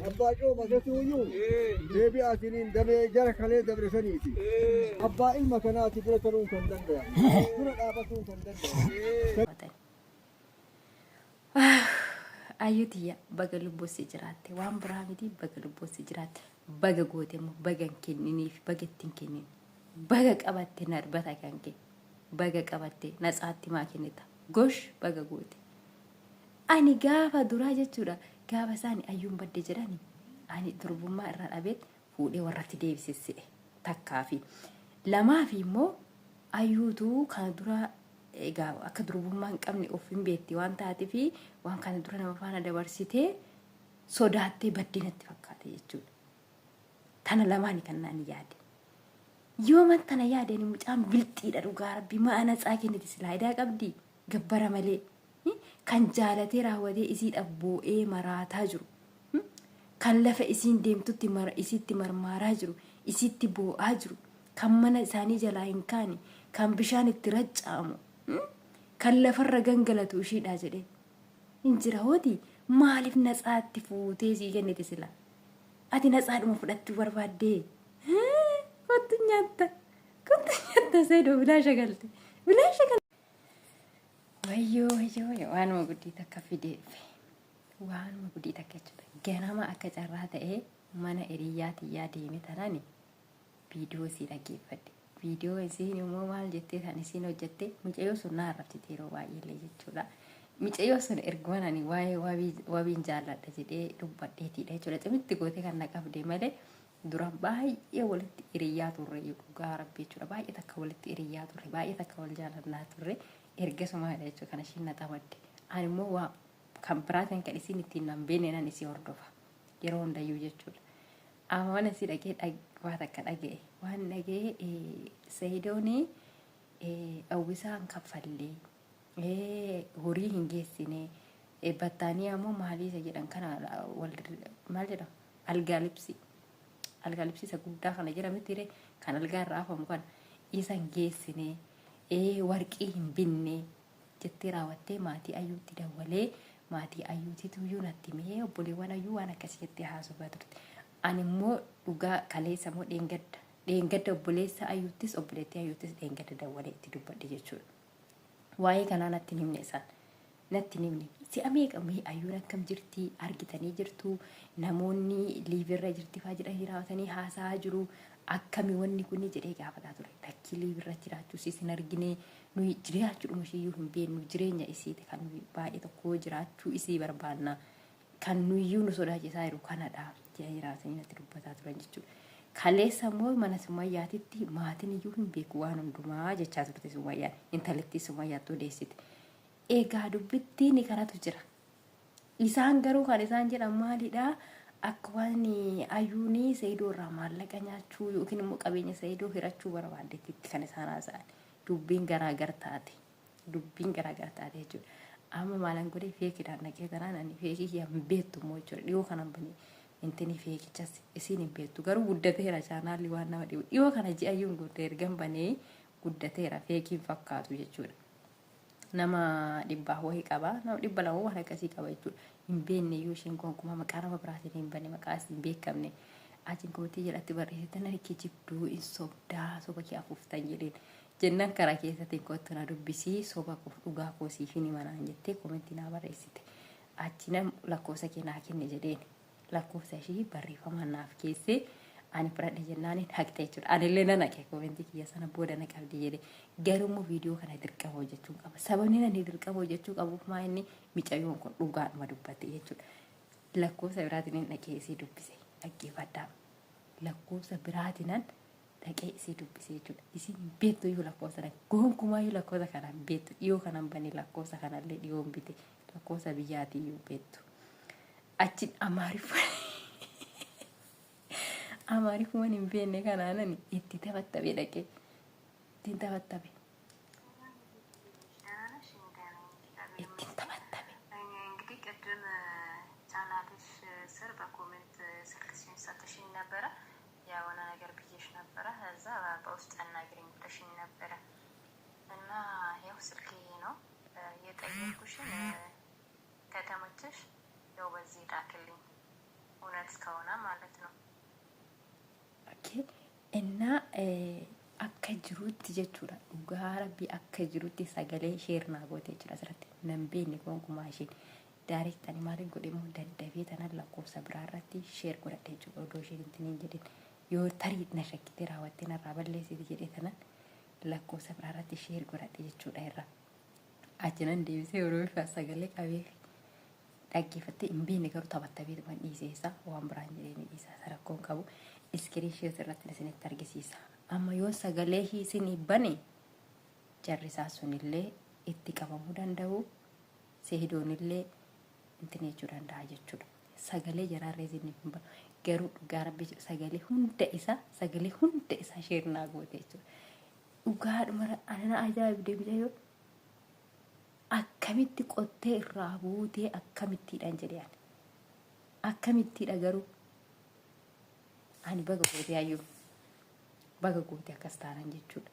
Abbaa cooma isatuuyyuu deebi'aatiniin damee jara kalee dabre saniiti. Abbaa ilma kanaati bira taruun kan danda'an. Dura dhaabatuun kan danda'an. Ayyuu tiyya, baga lubbuu si jiraatte. Waan biraa miti, baga lubbuu si jiraatte. Baga goote immoo, baga hin kenniniif, baga itti hin kennin. Baga qabatte narbata kan kee. Baga qabatte natsaatti maa kennita? Gosh, baga goote. Ani gaafa duraa jechuudha, gaafa isaan ayyuun badde jedhani, ani durbummaa irraa dhabeet fuudhee warratti deebise se'e takkaa fi lamaa fi immoo ayyuutu kana dura egaa akka durbummaa hin qabne of hin beekti waan taateef waan kana dura nama faana dabarsitee sodaattee baddee natti fakkaate jechuudha. Tana lamaani kan naan yaade. Yooman tana yaade, ani mucaan bilxiidha dhugaa rabbi, ma'a natsaa kenniti silaa idaa qabdi gabbara malee. Kan jaalatee raawwatee isiidhaaf boo'ee maraataa jiru. Kan lafa isiin deemtutti isiitti marmaaraa jiru, isiitti boo'aa jiru, kan mana isaanii jalaa hin kaane, kan bishaan itti raccaamu, kan lafarra gangalatu ishiidha jedhee. Hin jira hooti, maaliif natsaatti fuutee sii kenniti sila? Ati natsaadhuma fudhachuu barbaaddee? Kottu nyaatta. Kottu nyaatta seedoo bilaasha galte. Bilaasha galte. Wayyoo wayyoo wayyoo, waanuma guddii takka fidee dhufe. Waanuma guddii takka jechuudha. Ganama akka carraa ta'ee mana hiriyyaa tiyyaa deeme tanani viidiyoo isii dhaggeeffadhe. Viidiyoo isiin immoo maal jettee kan isiin hojjette, mucayyoo sun na arrabsite yeroo baay'ee illee jechuudha. Mucayyoo sun erguman ani waa'ee wabiin jaalladha jedhee dubbadheetiidha jechuudha. Cimitti gootee kan na qabde malee dura baay'ee walitti hiriyyaa turre dhugaa rabbi jechuudha. Baay'ee takka walitti hiriyyaa turre, baay'ee takka wal jaalannaa turre, ergasumaadha jechuudha kan ishiin na xamadde. Ani immoo waa kan biraatiin kan isiin ittiin nan beekne nan isii hordofa yeroo hundayyuu jechuudha. Amma mana isii dhaqee waa takka dhaga'e. Waan dhaga'e, Sayidoon dhawwisaa hin kaffallee, horii hin geessine, battaaniyaa immoo maalii isa jedhan kana, maal jedhama, algaa libsii. Algaa libsii isa guddaa kana jedhametti kan algaa irraa afamu kana isa hin geessine, warqii hin binne jettee raawwattee maatii ayyuutti dawwalee, maatii ayyuutitu iyyuu natti himee, obboleewwan ayyuu waan akkasii jettee haasofaa turte. Ani immoo dhugaa kaleessa immoo dheengadda obboleessa ayyuuttis obboleettii ayyuuttis dheengadda dawwalee itti dubbadhe jechuudha. Waa'ee kanaa natti hin himne isaan. Natti hin himne. Si'a meeqa mee ayyuun akkam jirti, argitanii jirtu, namoonni liivirra jirti faa jedhanii raawwatanii haasa'aa jiru, akkami wanni kuni jedhee gaafataa ture. Lakkii, liivirra jiraachuu isiis hin argine, nuyi jiraachuudhuma ishiiyyuu hin beeknu, jireenya isiiti kan nuyi baay'ee tokko jiraachuu isii barbaanna. Kan nuyyuu nu sodaachisaa jiru kanadha jedhanii raawwatanii natti dubbataa turan jechuudha. Kaleessa immoo mana Sumayyaatitti maatiin iyyuu hin beeku waan hundumaa jechaa turte Sumayyaan, intalittii Sumayyaatti odeessite. Egaa dubbittiin kanatu jira. Isaan garuu kan isaan jedhan maalidha? Akka waan ayyuun Seeyidoo irraa maallaqa nyaachuu yookiin immoo qabeenya Seeyidoo hirachuu barbaaddetti kan isaan haasa'an. Dubbiin garaagar taate. Dubbiin garaagar taate jechuudha. Amma maalan godhee, feekiidhaan dhaqee tanaan ani feekii kiyya hin beektu immoo jechuudha. Dhiyoo kanan bane intini feekichas isiin hin beektu. Garuu guddateera chaanaalli, waan nama dhibu. Dhiyoo kana ji'a iyyuu hin guutte ergan banee guddateera, feekiin fakkaatu jechuudha. Nama dhibbaa wayii qaba, nama 200 waan akkasii qaba jechuudha. Hin beekne iyyuu isheen gonkumaa maqaa nama biraatiin hin banne, maqaa hin beekamne. Achiin kootii jalatti barreessite, nani kijibduu, hin sobdaa, soba kee afuuftan jedheen. Jennaan karaa keessatiin kottu na dubbisii, soba koof dhugaa koo siif hin himanaan jettee koomentii naa barreessite. Achi nam lakkoofsa kee naa kenne jedheen. Lakkoofsa ishii barreeffamaan naaf keessee ani fudhadhe jennaan haqxe jechuudha. Anillee nan haqe koomentii kiyya sana booda na qabdi jedhe. Garuu immoo viidiyoo kana dirqama hojjechuu qaba. Sababni ani dirqama hojjechuu qabuuf maa inni micayyoon kun dhugaadhuma dubbatte jechuudha. Lakkoofsa biraatiin hin dhaqee isii dubbise, dhaggeeffadhaa. Lakkoofsa biraatiinan dhaqee isii dubbise jechuudha. Isiin hin beektu iyyuu lakkoofsa kana. Gonkumaa iyyuu lakkoofsa kana hin beektu. Dhiyoo kanan bane, lakkoofsa kanallee dhiyoon bite. Lakkoofsa biyyaatii iyyuu beektu. Achi Amaariffuma hin beekne kanaanan itti taphattabee dhaqee ittiin taphattabe. Ittiin taphattabe. እንግዲህ ቅድም ቻናልሽ ስር በኮሜንት ስልክሽን ሰጥሽኝ ነበረ። የሆነ ነገር ብዬሽ ነበረ። እዛ በውስጥ አናግሪኝ ብለሽኝ ነበረ እና ያው ስልክ ይሄ ነው። የጠየኩሽን ከተመቸሽ ያው በዚህ ላክልኝ። እውነት ከሆነ ማለት ነው። Okay. እና akka jirutti jechuudha. Dhugaa Rabbii akka jirutti sagalee share naa goote jechuudha asirratti. Nan beekne gonkumaa isheen. Direct ani maaliin godhe immoo daddafee tanan lakkoofsa biraa irratti share godhadhe jechuudha odoo isheen ittiin hin jedhin. Yoo tarii na shakkitee raawwattee narraa balleessiti jedhee tanan lakkoofsa biraa irratti share godhadhe jechuudha irra. Achi nan deebisee yeroo bifa sagalee qabee dhaggeeffattee hin beekne garuu taphattabeetuma dhiisee isaa waan biraan jedhee ni dhiisa isa rakkoon qabu. Screenshot irratti isinitti argisiisa. Amma yoo sagalee isinii bane jarri isaa sunillee itti qabamuu danda'u, Seedoonillee intin jechuu danda'a jechuudha. Sagalee jaraarree isiniif hin banu. Garuu dhugaa Rabbii jedhu sagalee hunda isaa share naa goote jechuudha. Dhugaadhuma ana ajaa'ibdee mucayyoo akkamitti qottee irraa buutee akkamittiidhaan jedhee ani. Akkamittiidha garuu ani baga gootee hayyuu baga gootee akkas taanan jechuudha.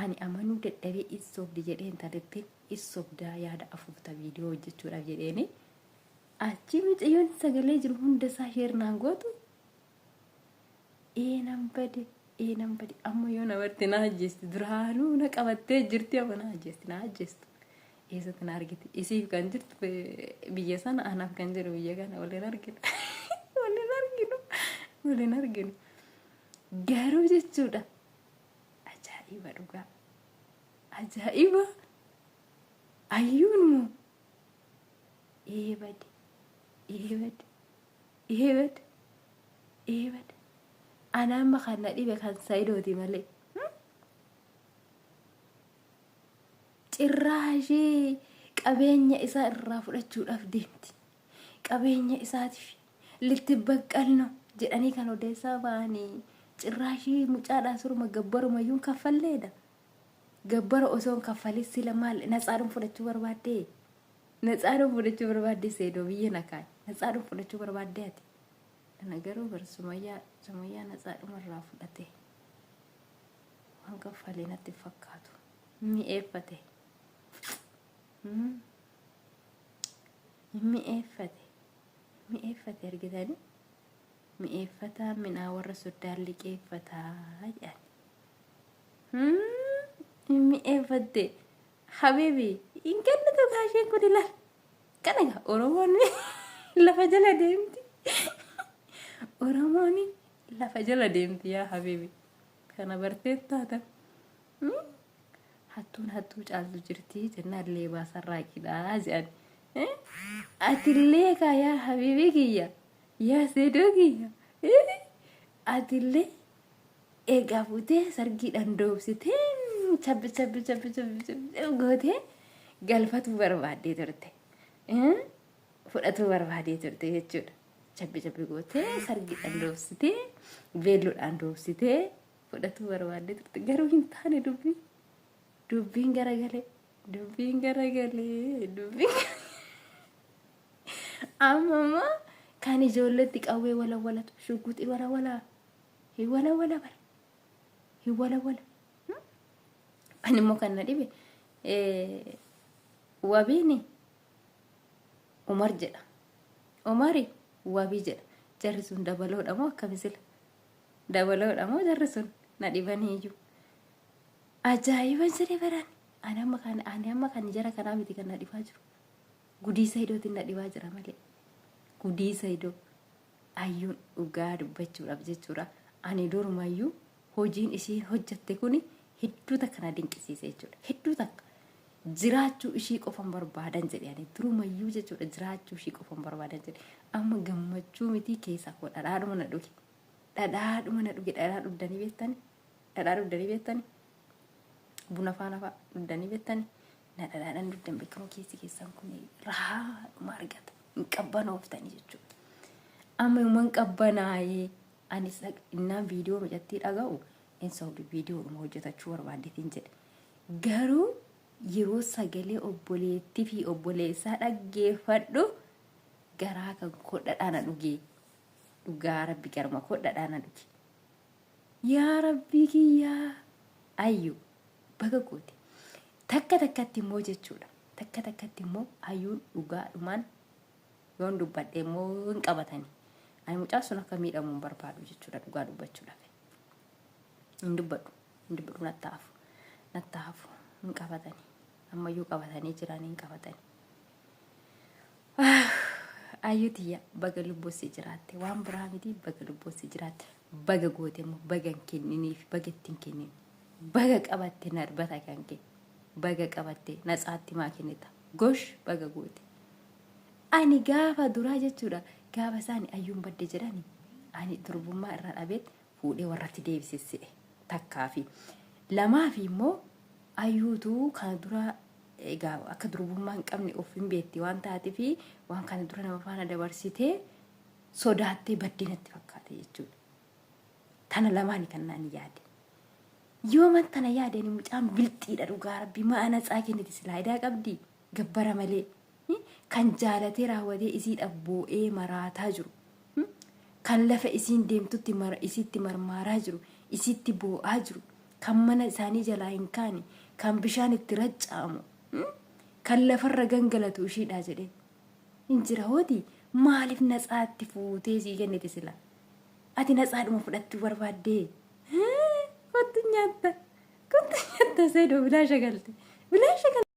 Ani amanuu dadhabee issoobdi jedhee intalattiin issoobdaa yaada afuufta viidiyoo hojjechuudhaaf jedheeni achi mucayyoon sagalee jiru hunda isaa share naan gootu. Ee nan bade, ee nan bade. Amma yoo namatti na ajjeesti, duraanuu na qabattee jirti, amma na ajjeesti, na ajjeestu. Eessatti na argite? Isiif kan jirtu biyya sana, anaaf kan jiru biyya kana. Waliin arginu, waliin arginu, waliin arginu garuu jechuudha. Ajaa'iba, dhugaa ajaa'iba. Ayyuun moo ee bade, ee bade, ee bade, ee bade. Ana amma kan na dhibe kan Sayidooti malee. Cirraashee qabeenya isaa irraa fudhachuudhaaf deemti. Qabeenya isaatiif litti baqqalno jedhanii kan odeessaa ba'anii cirraashii mucaadhaa suruma gabbarumayyuun kaffalleedha. Gabbara osoo hin kaffalin sila maal natsaadhuun fudhachuu barbaaddee? Natsaadhuun fudhachuu barbaaddee Seedoo biyya na kaa'e. Natsaadhuun fudhachuu barbaaddee ati. Kana garuu bar Sumayyaa, Sumayyaa natsaadhuma irraa fudhate. Waan kaffalee natti hin fakkaatu. Mi'eeffate. Mi'eeffate. Mi'eeffate argitanii? Mi'eeffataa minaa warra soddaan liqeeffataa jedhan. Mi'eeffatte. Habibi, hin kennitu kaasheen kun ilaal. Kana egaa Oromoon lafa jala deemti. Oromoon lafa jala deemti yaa habibi. Kana bartee taata. Hattuun hattuu caaltu jirti jennaan leebaa sarraaqiidha jedhan. Atillee kaa yaa habibi kiyya, yaa Seedoo kiyya. Atillee eegaa fuutee sargiidhaan doobsitee chabbi chabbi chabbi chabbi chabbi gootee galfatuu barbaaddee turte. Fudhatuu barbaadee turte jechuudha. Chabbi chabbi gootee sargiidhaan doobsitee beelloodhaan doobsitee fudhatuu barbaaddee turte. Garuu hin taane dubbiin. Dubbiin garagalee. Dubbiin garagalee. Dubbiin amma immoo kan ijoolleetti qawwee walawwalatu shugguxii walawwalaa. Hin walawwala bara. Hin walawwala. Ani immoo kan na dhibe wabiin Umar jedha. Umari wabii jedha. Jarri sun dabaloodha moo akkami sila? Dabaloodha moo jarri sun na dhibaniiyyuu. Ajaa'iban jedhee baraan. Ani amma kan jara kanaa miti kan na dhibaa jiru. Gudii Sayidootiin na dhibaa jira malee. Gudii Sayidoo. Ayyuun dhugaa dubbachuudhaaf jechuudha. Ani durumayyuu hojiin ishiin hojjatte kuni hedduu takka na dinqisiise jechuudha. Hedduu takka. Jiraachuu ishii qofan barbaadan jedhe ani durumayyuu jechuudha, jiraachuu ishii qofan barbaadan jedhe. Amma gammachuu miti, keessa koo dhadhaadhuma na dhuge. Dhadhaadhuma na dhuge. Dhadhaa dhugdanii beektani? Dhadhaa dhugdanii beektani? Buna faana fa'a dhugdanii beektani? Na dhadhaadhaan dhugdan beekamu keessi keessan kun rahaadhuma argata. Hin qabbanooftanii jechuudha. Amma yooma qabbanaayee ani innaan viidiyoo mucattii dhaga'u hin sobdu, viidiyoodhuma hojjetachuu barbaaddeetiin jedhe. Garuu yeroo sagalee obboleettii fi obboleessaa dhaggeeffadhu garaa kan koo dhadhaa na dhugee. Dhugaa Rabbi garma koo dhadhaa na dhuge. Yaa Rabbii kiyyaa, ayyu baga goote. Takka takkatti immoo jechuudha. Takka takkatti immoo ayyuun dhugaadhumaan yoon dubbadhe immoo hin qabatani. Ani mucaan sun akka miidhamu hin barbaadu jechuudha dhugaa dubbachuudhaaf. Hin dubbadhu. Hin dubbadhu natti hafu. Natti hafu. Hin qabatanii. Ammayyuu qabatanii jiran hin qabatanii. Ayyuu tiyya baga lubbuu si jiraatte waan biraa miti baga lubbuu si jiraatte baga goote immoo baga hin kenniniif baga itti hin kennin baga qabatte narbata kan kee baga qabatte natsaatti maa kennita gosh baga goote. Ani gaafa duraa jechuudha gaafa isaani ayyuun badde jedhani ani durbummaa irraa dhabeet fuudhee warratti deebisesse'e takkaafi lamaafi immoo ayyuutu kana dura egaa akka durbummaa hin qabne of hin beekti waan taatefi waan kana dura nama faana dabarsitee sodaattee baddee natti fakkaate jechuudha. Tana lamaani kan naan yaade. Yooman tana yaade ani mucaan bilxiidha dhugaa rabbi ma'a natsaa kenniti silaa idaa qabdi gabbara malee. Kan jaalatee raawwatee isiidhaaf boo'ee maraataa jiru. Kan lafa isiin deemtutti isiitti marmaaraa jiru, isiitti boo'aa jiru, kan mana isaanii jalaa hin kaane, kan bishaan itti racca'amu, kan lafarra gangalatu ishiidha jedhee. Hin jira hooti maaliif natsaatti fuutee sii kenniti sila? Ati natsaadhuma fudhachuu barbaaddee? Kottu nyaatta. Kottu nyaatta seedoo bilaasha galte. Bilaasha galte.